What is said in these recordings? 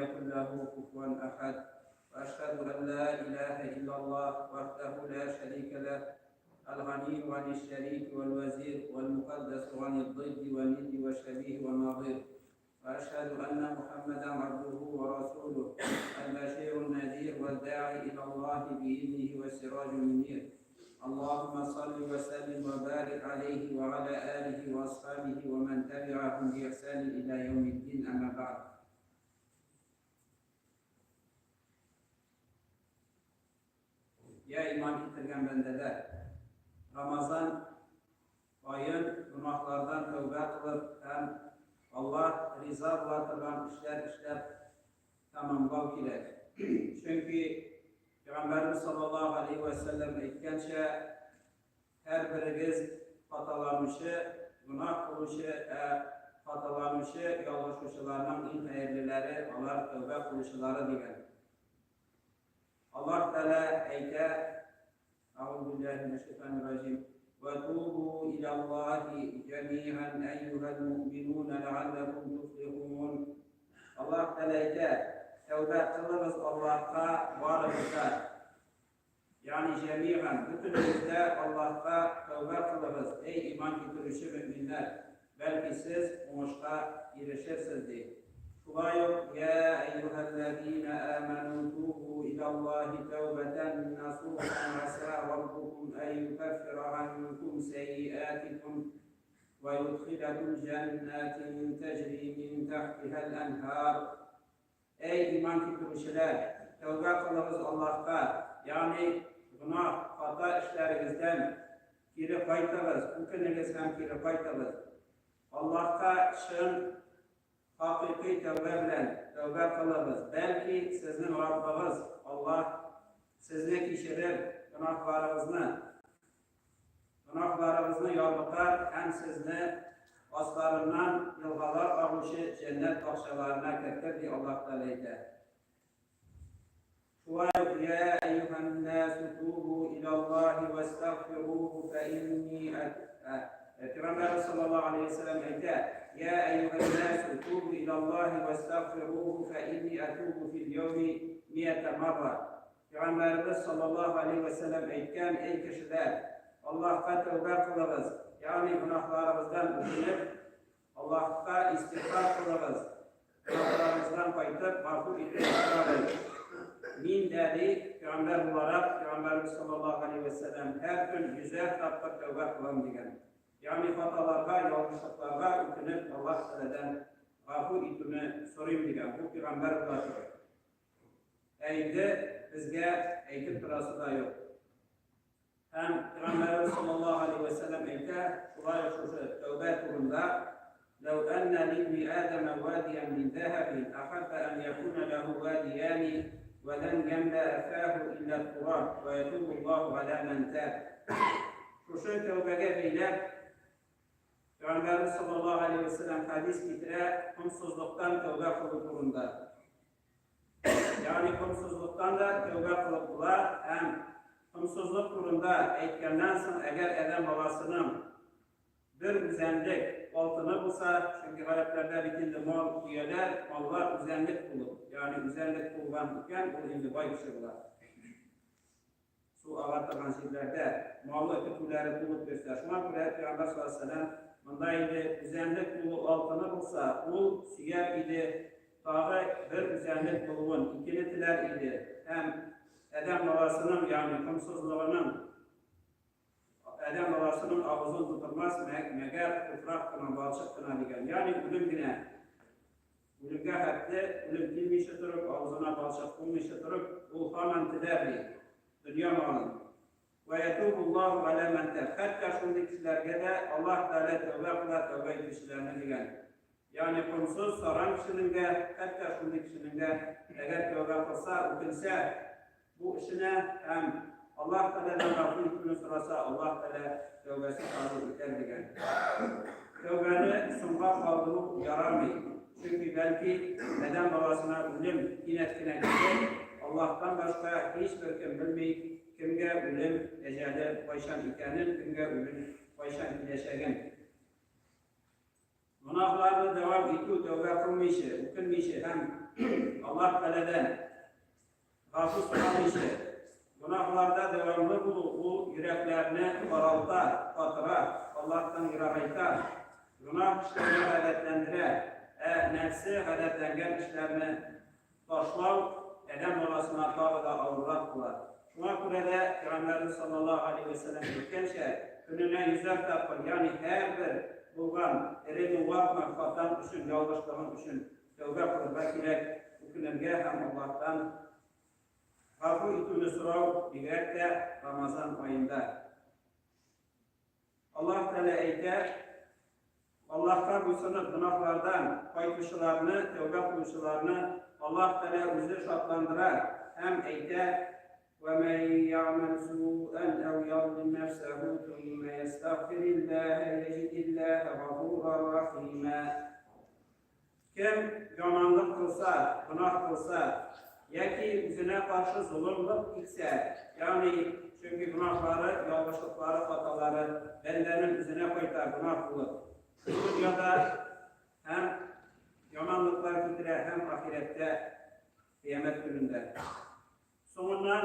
يكن له كفوا أحد. وأشهد أن لا إله إلا الله وحده لا شريك له، الغني عن الشريك والوزير، والمقدس عن الضد والند والشبيه والنظير. وأشهد أن محمدا عبده ورسوله، البشير النذير، والداعي إلى الله بإذنه، والسراج المنير. اللهم صل وسلم وبارك عليه وعلى آله وأصحابه ومن تبعهم بإحسان إلى يوم الدين. أما بعد. Йә иман китергән бәндәләр! Рамазан аен гөнаһлардан тәүбә кылып һәм Аллаһ риза була торган эшләр эшләп тәмамлау кирәк. Чөнки Пәйгамбәребез саллаллаһу алейһи вә сәлләм әйткәнчә, һәрберегез хаталанучы, гөнаһ кылучы, ә хаталанучы, ялгышучыларның иң хәерлеләре алар тәүбә кылучылары дигән. Аллаһ Тәгалә әйтә, Әгъузу биллаһи минәш шайтанир раҗим. Ва тубу илаллаһи җәми'ан әйюһәл муъминуна ләгалләкум туфлихун. Аллаһ Тәгалә әйтә, тәүбә кылыгыз Аллаһка барыгыз да. Ягъни җәми'ан, бөтенегез дә Аллаһка тәүбә кылыгыз, эй иман китерүче мөэминнәр, бәлки сез уңышка ирешерсез, ди. Шулай ук, Йә әйюһәлләзинә әмәнү тубу иләллаһи тәүбәтән насухан гасә раббукум ән юкәффирә ганкум сәйиәтикум вә юдхиләкум җәннәтин тәҗри мин тәхтиһәл әнһар. Әй иман китерүчеләр, тәүбә кылыгыз Аллаһка, ягъни гөнаһ, хата эшләрегездән кире кайтыгыз, үкенегез һәм кире кайтыгыз. Аллаһка чын, хакыйкый тәүбә белән тәүбә кылыгыз, бәлки сезнең Раббыгыз Аллаһ сезне кичерер, гөнаһларыгызны Гөнаһларыгызны ярлыкар һәм сезне асларыннан елгалар агучы җәннәт бакчаларына кертер, ди Аллаһ Тәгалә әйтә. Шулай ук, Я әйюһән-насу тубу илаллаһи вәстәгъфируху фә инни Пәйгамбәрбез саллаллаһу алейһи ва сәлләм әйтә, Я әйюһән-насу тубу илаллаһи вәстәгъфируху фә инни атубу фил яуми миәтә марра. Пәйгамбәребез саллаллаһу галәйһи вә сәлләм әйткән, Әй кешеләр! Аллаһка тәүбә кылыгыз, ягъни гөнаһларыгыздан үкенеп, Аллаһка истигъфар кылыгыз, гөнаһларыгыздан кайтып, гафу итүне сорагыз. Мин дә, ди, пәйгамбәр буларак, пәйгамбәребез саллаллаһу галәйһи вә сәлләм һәр көн йөзәр тапкыр тәүбә кылам, дигән. Ягъни хаталарга, ялгышлыкларга үкенеп, Аллаһ Тәгаләдән гафу итүне сорыйм, дигән. Бу пәйгамбәр була торып. Ә инде безгә әйтеп торасы да юк. Һәм Пәйгамбәребез саллаллаһу алейһи вә сәлләм әйтә, шулай ук шушы тәүбә турында, Ләү әннә либни Адама вадиян мин зәһәбин, әхәббә ән якуна ләһу вадияни, вә лән ямләә фәһу илля тураб, вә ятубуллаһу галә мән тәб. Шушы тәүбәгә бәйләп, Пәйгамбәребез саллаллаһу алейһи вә сәлләм хәдис китерә, комсызлыктан тәүбә кылу турында. Ягъни комсызлыктан да тәүбә кылып була һәм комсызлык турында әйткәннән соң, әгәр адәм баласының бер үзәнлек алтыны булса, чөнки гарәпләрдә бит инде мал төяләр, маллар үзәнлек булып, ягъни үзәнлек булган икән, ул инде бай кеше була. Су ага торган җирләрдә малы, көтүләре тулып йөрсә. Шуңа күрә Пәйгамбәр саллаллаһу алейһи ва сәлләм монда инде үзәнлек тулы алтыны булса, ул сөяр иде тагы бер үзәнлек булуын, икене теләр иде. Һәм адәм баласының, ягъни комсызлыгының адәм баласының авызын тутырмас, мәгәр туфрак кына, балчык кына дигән. Ягъни үлем генә. Үлемгә хәтле, үлем килмичә торып, авызына балчык тулмыйча торып, ул һаман теләр, ди, дөнья малын. Вә ятубуллаһу галә мән тәб. Хәтта шундый кешеләргә дә Аллаһ Тәгалә тәүбә кыла, тәүбә итүчеләрне, дигән. Ягъни комсыз, саран кешенең дә, хәтта шундый кешенең дә, әгәр тәүбә кылса, үкенсә, Бу эшенә һәм Аллаһ Тәгаләдән гафу итүне сораса, Аллаһ Тәгалә тәүбәсен кабул итәр дигән. Тәүбәне соңга калдыру ярамый, чөнки бәлки адәм баласына үлем кинәт кенә килер, Аллаһтан башка һичбер кем белми, кемгә үлем әҗәле кайчан икәнен, кемгә үлем кайчан киләчәген. Гөнаһларны дәвам итү тәүбә кылмыйча, үкенмичә һәм Аллаһ Аллаһ Тәгаләдән гафу сорамыйча, гөнаһларда дәвамлы булу ул йөрәкләрне каралта, катыра, Аллаһтан ерагайта, гөнаһ эшләргә гадәтләндерә, ә нәфсе гадәтләнгән эшләрне ташлау адәм баласына тагы да авыррак була. Шуңа күрә дә Пәйгамбәребез саллаллаһу алейһи вә сәлләм әйткәнчә, көненә йөзәр тапкыр, ягъни һәрбер булган эреме-вакмы хатаң өчен, ялгышлыгың өчен тәүбә кылырга кирәк, үкенергә һәм Аллаһтан гафу итүне сорау, бигрәк тә Рамазан аенда. Аллаһ Тәгалә әйтә, Аллаһка буйсынып гөнаһлардан кайтучыларны, тәүбә кылучыларны Аллаһ Тәгалә үзе шатландыра һәм әйтә, وَمَنْ يَعْمَلْ سُوءًا أَوْ يَظْلِمْ نَفْسَهُ ثُمَّ يَسْتَغْفِرِ اللَّهَ يَجِدِ اللَّهَ غَفُورًا رَحِيمًا. Кем яманлык кылса, гөнаһ кылса, яки үзенә каршы золымлык итсә, ягъни чөнки гөнаһлары, ялгышлыклары, хаталары бәндәнең үзенә кайта гөнаһ булып. Бу дөньяда һәм яманлыклар китерә һәм ахирәттә кыямәт көнендә. Соңыннан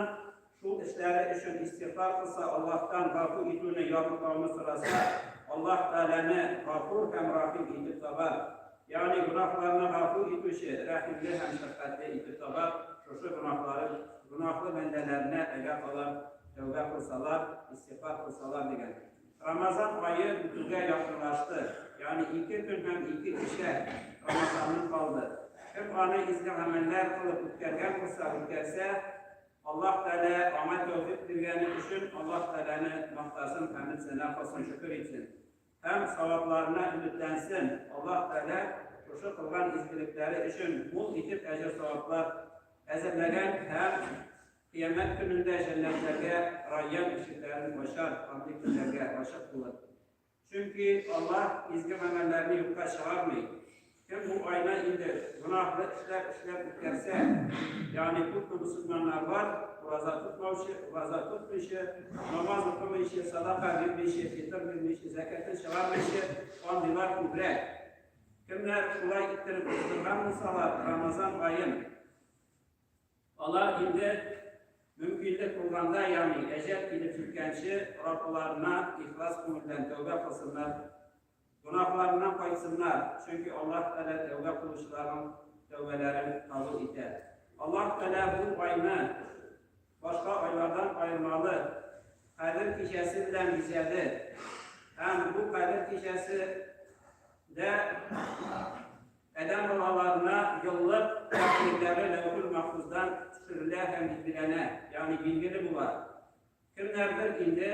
шул эшләре өчен истигъфар кылса, Аллаһтан гафу итүне, ярлыкауны сораса, Аллаһ Тәгаләне Гафур һәм Рахим итеп табар. Ягъни гөнаһларны гафу итүче, рәхимле һәм шәфкатьле итеп табар, шушы гөнаһлары, гөнаһлы бәндәләренә, әгәр алар тәүбә кылсалар, истигъфар кылсалар дигән. Рамазан ае үтүгә якынлашты, ягъни ике көн һәм ике кичә Рамазанның калды. Кем аны изге гамәлләр кылып үткәргән булса, үткәрсә, Аллаһ Тәгалә аңа тәүфик биргәне өчен Аллаһ Тәгаләне мактасын, хәмед-сәна кылсын, шөкер итсен. Һәм савапларына өметләнсен. Аллаһ Тәгалә шушы кылган изгелекләре өчен мул итеп әҗер-саваплар әзерләгән һәм Кыямәт көнендә җәннәтләргә Райян ишекләрен ачар, андый көннәргә ачык булыр. Чөнки Аллаһ изге гамәлләрне юкка чыгармый. Кем бу айны инде гөнаһлы эшләр эшләп үткәрсә, ягъни күпме мөселманнар бар, ураза тотмаучы, ураза тотмыйча, намаз укымыйча, садака бирмичә, фитыр бирмичә, зәкятен чыгармыйча, андыйлар күбрәк. Кемнәр шулай иттереп уздырган булсалар, Рамазан аен, Алар инде мөмкинлек булганда, ягъни әҗәл килеп җиткәнче, Раббыларына ихлас күңелдән тәүбә кылсыннар, гөнаһларыннан кайтсыннар, чөнки Аллаһ Тәгалә тәүбә кылучыларның тәүбәләрен кабул итә. Аллаһ Тәгалә бу айны башка айлардан аермалы Кадер кичәсе белән бизәде. Һәм бу Кадер кичәсе дә Адәм балаларына еллык тәкъдирләре Ләүхел Мәхфуздан төшерелә һәм билгеләнә, ягъни билгеле була. Кемнәрдер инде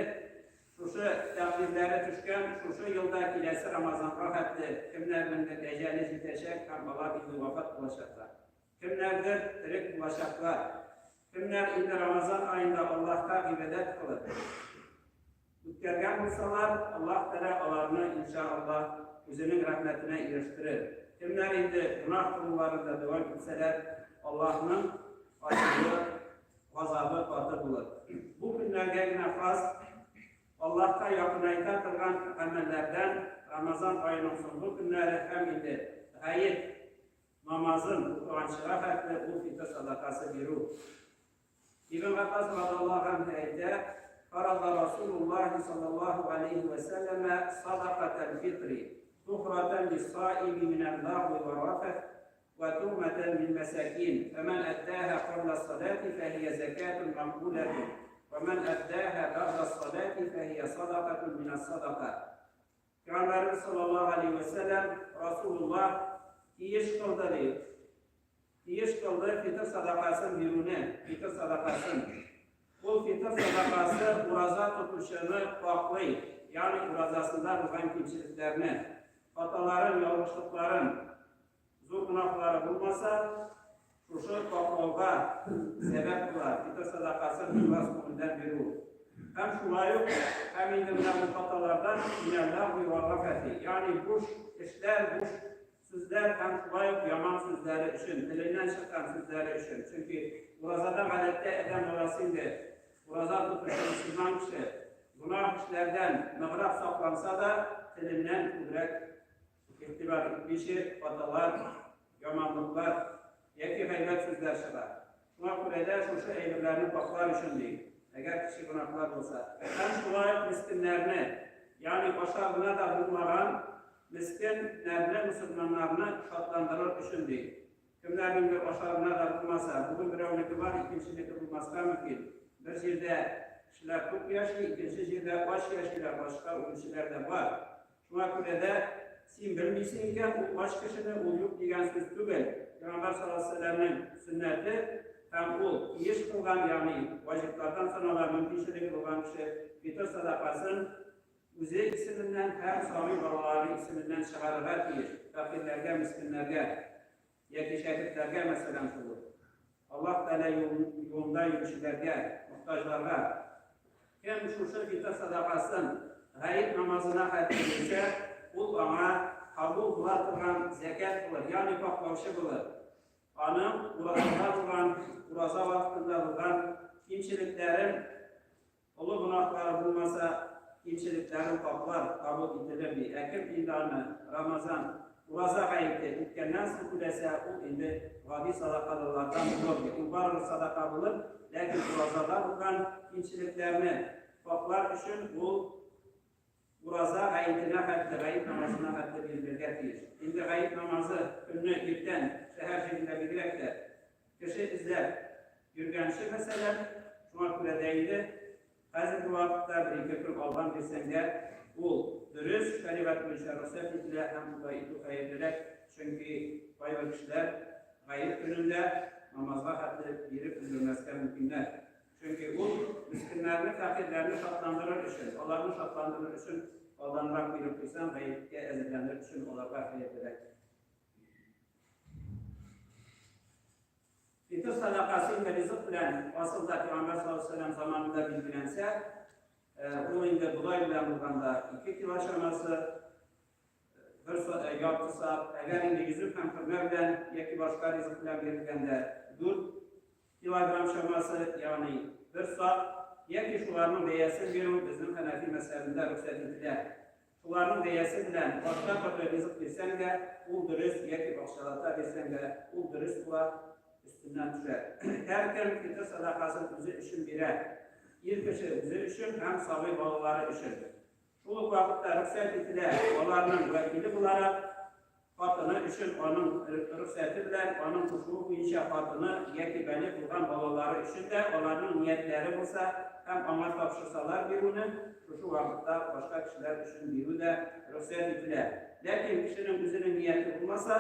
шушы тәкъдирләре төшкән, шушы елда киләсе Рамазанга хәтле кемнәрнеңдер әҗәле җитәчәк һәм алар инде вафат булачаклар. Кемнәрдер терек булачаклар. Кемнәр инде Рамазан аенда Аллаһка гыйбадәт кылып, үткәргән булсалар, Аллаһ Тәгалә аларны, инша Аллаһ, үзенең рәхмәтенә ирештерер. Кемнәр инде гөнаһ кылуларында дәвам итсәләр, Аллаһның ачуы, газабы каты булыр. Бу көннәргә генә хас Аллаһка якынайта торган гамәлләрдән Рамазан аеның соңгы көннәре һәм инде гает намазын укыганчыга хәтле ул фитыр садакасы бирү. Ибн Габбас радиаллаһу анһу әйтә, Фарада Расулуллаһи саллаллаһу алейһи вә сәлләмә садакатәл фитри, тухратән лиссаими минәл лагви вә рафәт вә тугмәтән лил мәсәкин, фәмән әддәһә кабла ссаләти фәһия зәкәтун мәкъбүләтун, вә мән әддәһә бәгъдә ссаләти фәһия садакатун минәс садакат. Пәйгамбәребез саллаллаһу алейһи вә сәлләм, Расулуллаһ тиеш кылды ди. Тиеш кылды фитыр садакасын бирүне, фитыр садакасын. Ул фитыр садакасы ураза тотучыны пакълый, ягъни уразасында булган кимчелекләрне, хаталарын, ялгышлыкларын, зур гөнаһлары булмаса, шушы пакълауга сәбәп була, фитыр садакасын ихлас күңелдән бирү. Һәм шулай ук, һәм инде менә бу хаталардан минәлләгъви вәр-рафәти, ягъни буш эшләр, буш Сүзләр һәм шулай ук яман сүзләре өчен, теленнән чыккан сүзләре өчен. Чөнки уразада гадәттә адәм баласы инде ураза тотучы мөселман кеше гөнаһ эшләрдән ныграк сакланса да, теленнән күбрәк игътибар итмичә, хаталар, яманлыклар Яки гайбәт сүзләр чыга. Шуңа күрә дә шушы әйберләрне пакълар өчен ди, әгәр кече гөнаһлар булса. Һәм шулай ук мескеннәрне, ягъни ашарына да булмаган мескен нәрне, мөселманнарны шатландырыр өчен ди. Кемнәрнеңдер ашарына да булмаса, бүген берәүнеке бар, икенченеке булмаска мөмкин. Бер җирдә кешеләр тук яши, икенче җирдә ач яшиләр, ачка үлүчеләр дә бар. Шуңа күрә дә син белмисең икән, ул ач кешене, ул юк дигән сүз түгел. Пәйгамбәр саллаллаһу алейһи вәсәлләмнең сөннәте һәм ул тиеш кылган, ягъни ваҗиблардан санала, мөмкинчелеге булган кеше фитыр сәдакасын үзе исеменнән һәм сабый балалары исеменнән чыгарырга тиеш, фәкыйрьләргә, мескеннәргә. Яки шәкертләргә, мәсәлән, шул ук. Аллаһ Тәгалә юлында йөрүчеләргә, мохтаҗларга. Кем шушы фитыр садакасын гает намазына хәтле бирсә, ул аңа кабул була торган зәкят булыр, ягъни пакълаучы булыр. Аның уразада булган, ураза вакытында булган кимчелекләрен Олы гөнаһлары булмаса, кимчелекләрен каплар, кабул ителер, ди. Ә кем инде аны Рамазан, ураза гаете үткәннән соң түләсә, ул инде гади садакалылардан булыр, ди. Ул барыбер садака булыр, ләкин уразада булган кимчелекләрне каплар өчен ул ураза гаетенә хәтле, гает намазына хәтле бирелергә тиеш. Инде гает намазы көнне иртән, шәһәр җирендә бигрәк тә, Кеше эзләп йөргәнче, мәсәлән, шуңа күрә дә инде хәзерге вакытта бер-ике көн алдан бирсәң дә, ул дөрес, шәригать буенча рөхсәт ителә һәм шулай итү хәерлерәк, чөнки кайбер кешеләр гает көнендә намазга хәтле биреп өлгермәскә мөмкиннәр. Чөнки ул мескеннәрне, фәкыйрьләрне шатландырыр өчен, аларны шатландырыр өчен алданрак биреп куйсаң, гаеткә әзерләнер өчен аларга хәерлерәк. Фитыр садакасы инде ризык белән асылда Пәйгамбәр саллаллаһу алейһи вәсәлләм заманында билгеләнсә, ул инде бодай белән булганда 2 кило чамасы, бер ярты сак, әгәр инде йөзем һәм хөрмә белән яки башка ризык белән бирелгәндә 4 килограмм чамасы, ягъни бер сак, яки шуларның бәясен бирү безнең хәнәфи мәзһәбендә рөхсәт ителә. Шуларның бәясе белән башка төрле ризык бирсәң дә, ул дөрес яки акчалата бирсәң дә, ул дөрес була, өстеннән төшә. Һәркем фитыр сәдакасын үзе өчен бирә. Ир кеше үзе өчен һәм сабый балалары өчен. Шул ук вакытта рөхсәт ителә аларның вәкиле буларак Хатыны өчен аның рөхсәте белән, аның кушуы буенча хатыны яки балигъ булган балалары өчен дә аларның ниятләре булса һәм аңа тапшырсалар бирүне, шушы вакытта башка кешеләр өчен бирү дә рөхсәт ителә. Ләкин кешенең үзенең нияте булмаса,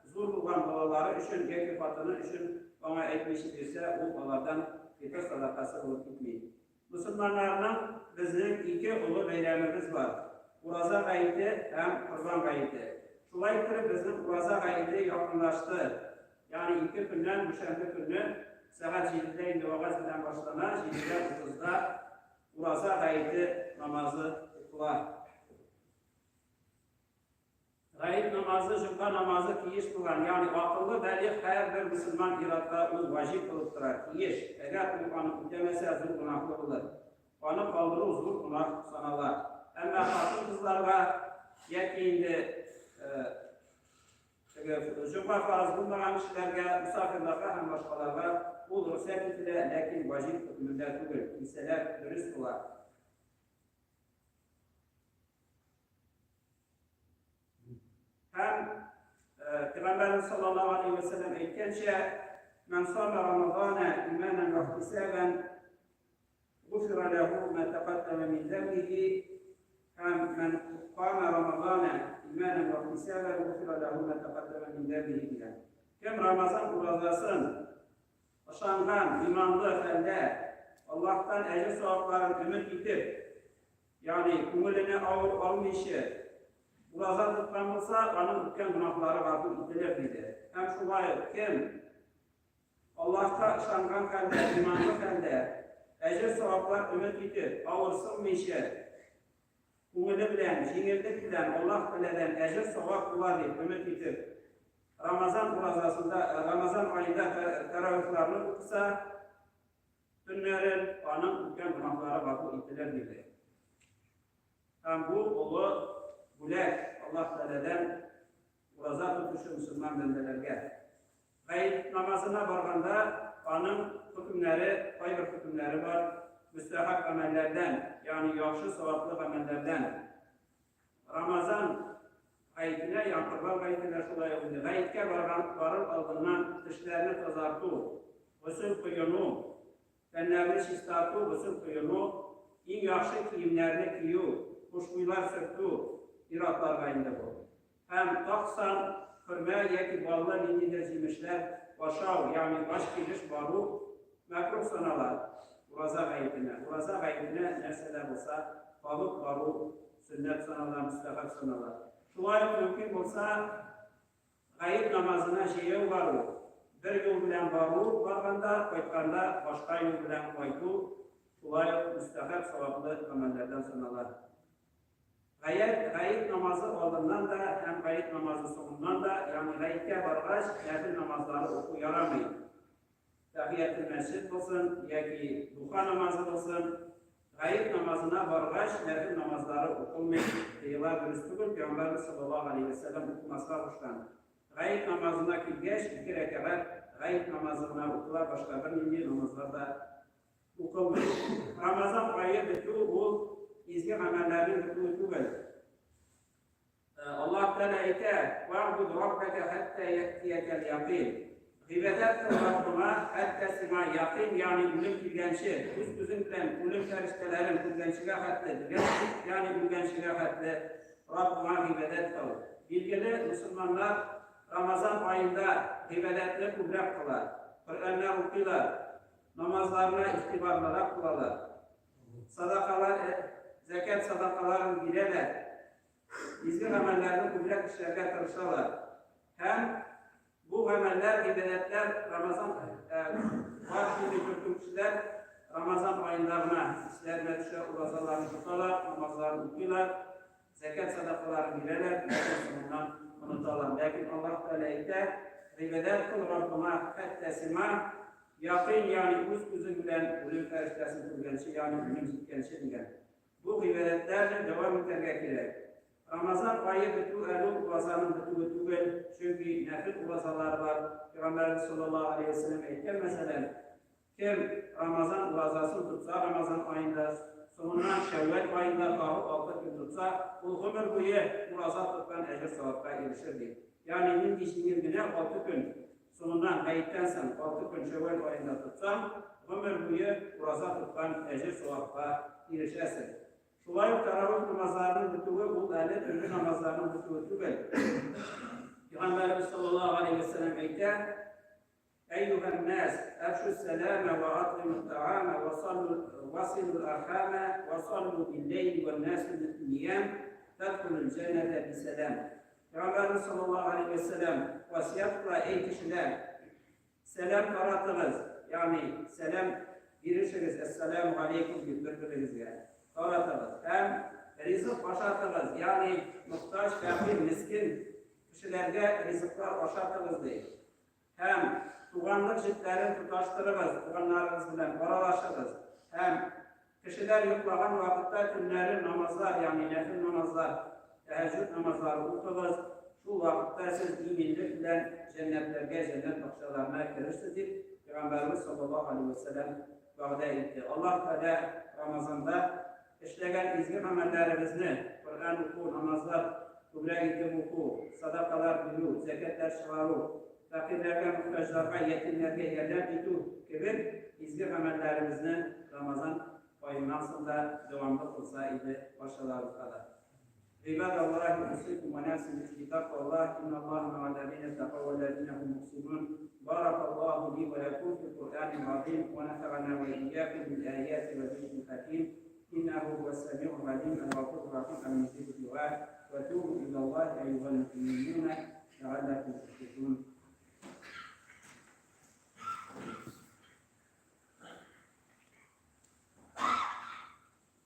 зур булган балалары өчен яки хатыны өчен аңа әйтмичә бирсә, ул алардан фитыр садакасы булып китми. Мөселманнарның безнең ике олы бәйрәмебез бар, Ураза гаете һәм Корбан гаете. Шулай иттереп, безнең Ураза гаете якынлашты. Ягъни ике көннән, дүшәмбе көнне сәгать җидедә инде вәгазь белән башлана, җидедә утызда Ураза гаете намазы укыла. Гает намазы, җомга намазы тиеш булган, ягъни акыллы балигъ һәрбер мөселман ир-атка ул ваҗиб булып тора, тиеш. Әгәр ул аны үтәмәсә, зур гөнаһлы булыр. Аны калдыру зур гөнаһ санала. Әмма хатын-кызларга яки инде теге җомга фарыз булмаган кешеләргә, мусафирларга һәм башкаларга ул рөхсәт ителә, ләкин ваҗиб хөкемендә түгел. Килсәләр, дөрес була. Һәм Пәйгамбәрбез саллаллаһу алейһи ва сәлләм әйткәнчә, "Ман сама Рамазана иманан ва ихтисабан, гуфира ләһу ма тәкаддама мин зәмбихи" һәм "Ман кама Рамазана иманан ва ихтисабан, гуфира ләһу ма тәкаддама мин зәмбихи" дигән. Кем Рамазан уразасын ышанган, иманлы хәлдә Аллаһтан әҗер-савапларын өмет итеп, Ягъни, күңеленә авыр алмыйча, ураза тоткан булса, аның үткән гөнаһлары гафу ителер, диде. Һәм шулай ук кем Аллаһка ышанган хәлдә, иманлы хәлдә, әҗер-саваплар өмет итеп, авырсынмыйча, күңеле белән, җиңеллек белән Аллаһ Тәгаләдән әҗер-савап була дип өмет итеп, Рамазан уразасында, Рамазан аенда тәравихларны укыса, Төннәрен аның үткән гөнаһлары гафу ителер, диде. Һәм бу олы бүләк Аллаһ Тәгаләдән ураза тотучы мөселман бәндәләргә. Гает намазына барганда аның хөкемнәре, кайбер хөкемнәре бар, мөстәхәб гамәлләрдән, ягъни яхшы саваплы гамәлләрдән. Рамазан гаетенә, ягъни Корбан гаетенә шулай ук инде гаеткә барган барыр алдыннан тешләрне тазарту, госел коену, тәннәрне чистарту, госел коену, иң яхшы киемнәрне кию, хушбуйлар сөртү, ир-атларга инде бу. Һәм таксан, хөрмә яки баллы ниндидер җимешләр ашау, ягъни ач килеш бару мәкруһ санала ураза гаетенә. Ураза гаетенә нәрсә дә булса кабып бару сөннәт санала, мөстәхәб санала. Шулай ук мөмкин булса, гает намазына җәяү бару, бер юл белән бару барганда, кайтканда башка юл белән кайту шулай ук мөстәхәб саваплы гамәлләрдән санала. Гаять, гает намазы алдыннан да һәм гает намазы соңыннан да, ягъни гаеткә баргач, нәфел намазлары уку ярамый. Тәхиятел мәсҗид булсын яки духа намазы булсын, гает намазына баргач, нәфел намазлары укылмый, тыела, дөрес түгел, Пәйгамбәрбез саллаллаһу алейһи вә сәлләм укымаска кушкан. Гает намазына килгәч, ике рәкәгать гает намазы гына укыла, башка бернинди намазлар да Укылмый. Рамазан ае бетү ул изге гамәлләрнең бетүе түгел. Аллаһ Тәгалә әйтә: "Вәгъбуд раббака хәтта яътиякәл якин." Гыйбадәт кыл Раббыңа, хәтта сиңа якин, ягъни үлем килгәнче, үз күзең белән үлем фәрештәләрен күргәнчегә хәтле дигән, ягъни үлгәнчегә хәтле Раббыңа гыйбадәт кыл. Билгеле, мөселманнар Рамазан аенда гыйбадәтне күбрәк кыла, Коръәннәр укыйлар, Намазларына игътибарлырак булалар. Садакалар, зәкят садакаларын бирәләр. Изге гамәлләрне күбрәк эшләргә тырышалар. Һәм бу гамәлләр, гыйбадәтләр Рамазан бар шундый төркем кешеләр Рамазан аенда гына исләренә төшә, уразаларын тоталар, намазларын укыйлар, зәкят садакаларын бирәләр, ләкин соңыннан оныталар. Ләкин Аллаһ Тәгалә әйтә, гыйбадәт кыл Раббыңа, хәтта сиңа Якыйн, ягъни үз күзең белән үлем фәрештәсен күргәнче, ягъни үлем җиткәнче дигән. Бу гыйбадәтләрне дәвам итәргә кирәк. Рамазан ае бетү әле ул уразаның бетүе түгел, чөнки нәфел уразалары бар. Пәйгамбәребез саллаллаһу алейһи ва сәлләм әйткән, мәсәлән, кем Рамазан уразасын тотса Рамазан аенда, соңыннан Шәүвәл аенда тагы алты көн тотса, ул гомер буе ураза тоткан әҗер-савапка ирешер ди. Ягъни нинди җиңел генә алты көн Соңыннан, гаеттән соң, алты көн шәүвәл аенда тотсаң, гомер буе ураза тоткан әҗер-савапка ирешәсең. Шулай ук тәравих намазларының бетүе ул әле төнге намазларның бетүе түгел. Пәйгамбәребез саллаллаһу алейһи ва сәлләм әйтә, Әйюһән нас, әфшу сәлама ва атгыйму таама ва саллу василу архама ва саллу билләйли ван насу ниям тадхулул җәннәтә бисәлам. Пәйгамбәребез саллаллаһу алейһи вә сәлләм васыять кыла, Әй кешеләр, сәлам таратыгыз, ягъни сәлам бирешегез, әссәламу алейкум дип бер-берегезгә таратыгыз һәм ризык ашатыгыз, ягъни мохтаҗ, фәкыйрь, мескен кешеләргә ризыклар ашатыгыз ди. Һәм туганлык җепләрен тоташтырыгыз, туганнарыгыз белән аралашыгыз. Һәм кешеләр йоклаган вакытта төннәрен намазлар, ягъни нәфел намазлар, тәһәҗҗүд намазлары укыгыз. Шул вакытта сез иминлек белән җәннәтләргә, җәннәт бакчаларына керерсез, дип Пәйгамбәребез саллаллаһу алейһи вә сәлләм вәгъдә итте. Аллаһ Тәгалә Рамазанда Эшләгән изге гамәлләребезне, Коръән уку, намазлар күбрәк итеп уку, садакалар бирү, зәкятләр чыгару, фәкыйрьләргә, мохтаҗларга, ятимнәргә ярдәм итү кебек изге гамәлләребезне Рамазан аеннан соң да дәвамлы кылса иде барчаларыбызга да. عباد الله أوصيكم ونفسي بتقوى الله إن الله مع الذين اتقوا والذين هم محسنون بارك الله لي ولكم في القرآن العظيم ونفعنا وإياكم بالآيات والذكر الحكيم إنه هو السميع العليم الغفور الرحيم المجيب الدعاء وتوبوا إلى الله أيها المؤمنون لعلكم تفلحون.